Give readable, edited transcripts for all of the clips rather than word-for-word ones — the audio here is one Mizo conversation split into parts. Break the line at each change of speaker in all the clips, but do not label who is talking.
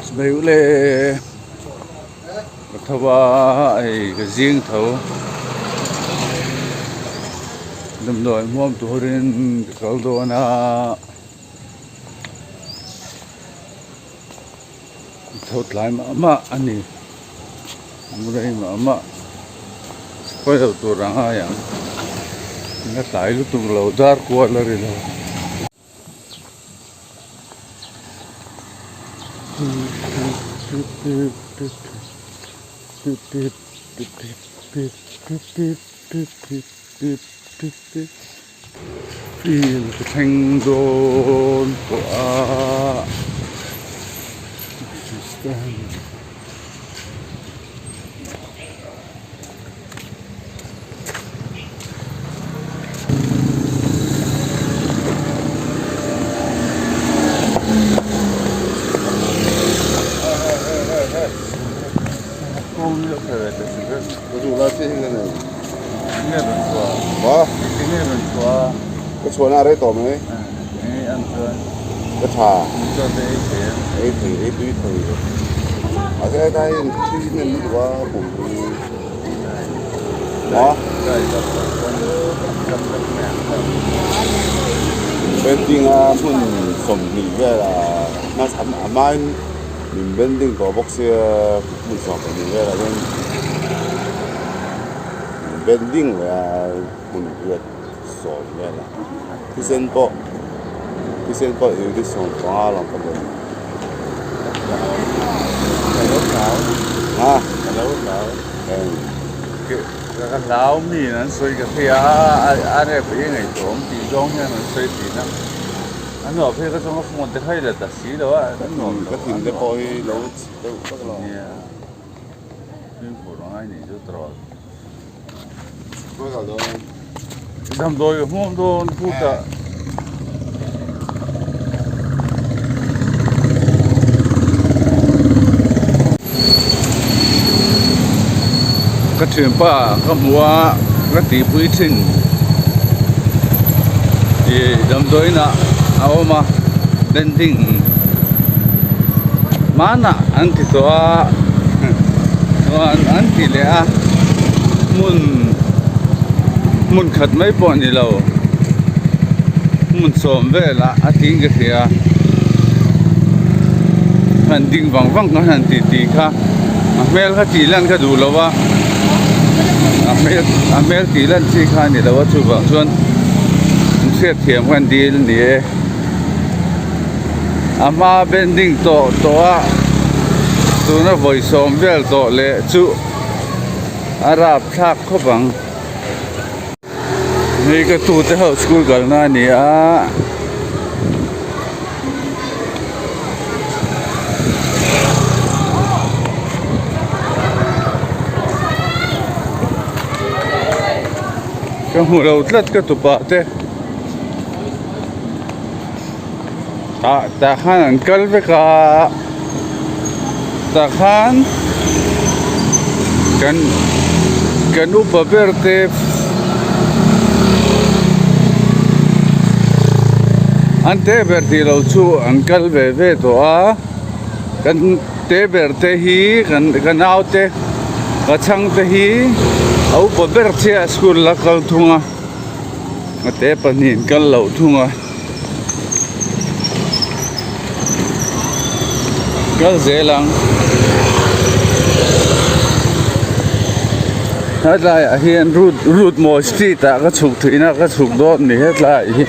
Chibai ule ka tho a hei ka zing tho damdawi hmuam turin ka kal dawn a tho tlai mah mah a ni rei mah mah pawi lo tur a ngai ang la tlai lutuk lo dar kual a ri lo. Field ka thleng dawn tawh a stand.
Ka tha ei thei ei tui thei mahse hetlai hian thil hnem lutuk a pum. Bending a hmun sawmhnih velah hmasa a hmain min bending tawh bawk sia hmun sawmpahnih velah chuan min bending leh a hmun riat sawm velah thisen pawh thisen pawh unit sawmpanga lang ka bawm a.
Ka hlau mi in an sawi ka hria a a rep hi ngaihtuah awm tih zawng hian an sawi thin a a nuam phei ka chuan ka phone te kha i la ta si lo a a nuam lo
ka thin te pawh hi lo chhe deuh vek lo
nia fimkhur a ngai nih chu tawrh damdawi ka hmuam dawn phutah. Ka thianpa ka hmu a ka tihpui thin ih damdawiin ah a awm a bending hmanah an ti tawh a chuan an ti leh a hmun hmun khat mai pawh a ni lo hmun sawm velah a tiin ka hria han ding vang vang kha han ti tih kha a hmel kha tih lan ka duh lo a a hmel a hmel tih lan chi kha a ni lo a chuvang chuan an hriat thiam khan dil a ni e a hma bending tawh tawh a tuna vawi sawm vel tawh leh chu a rap thlak khawp ang. Hei ka tute ho school kalna a ni a. Ka hmu lo tlat ka tupa te. Ah tah khan an kal vek a tah khan kan kan upa ber te an te ber tih loh chu an kal ve ve tawh a kan te ber te hi kan ka nau te ka chhang te hi a upa ber chiah school a kal thung a a te pahnih an kal loh thung a. Kal zel ang hetlai ah hian route route mawi street ah ka chhuk theih na ka chhuk dawn a ni hetlai hi.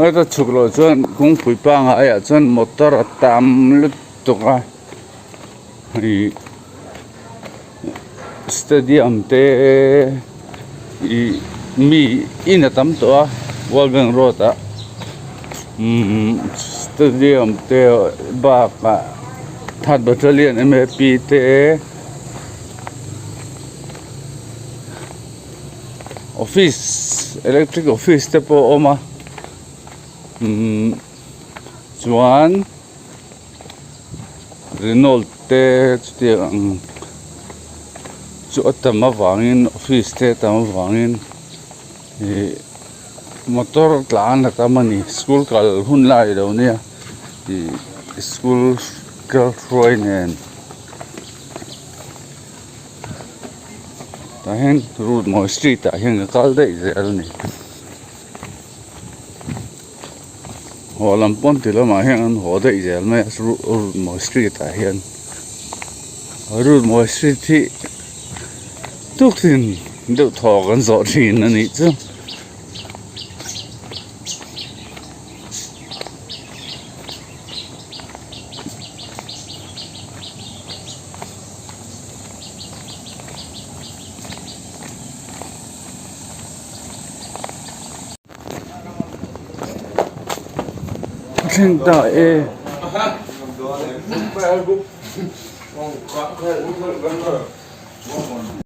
Heta chhuk loh chuan kawngpui pangai ah chuan motor a tam lutuk a ih stadium te ih mi in a tam tawh a world bank road ah umm stadium te bakah third battalion m a p te. Office. electric office te pawh a awm a umm chuan Renault te chutiang ang chu a tam avangin office te a tam avangin ih motor tlan a tam a ni school kal hun lai lo nia ih school kal hruai nen tah hian Route street ah hian ka kal daih zel a ni. Haw lam pawn ti lamah hian an haw daih zel mai a Route street ah hian Route street hi tuktin deuh thaw kan zawh thin a nih chu. Thleng ta e.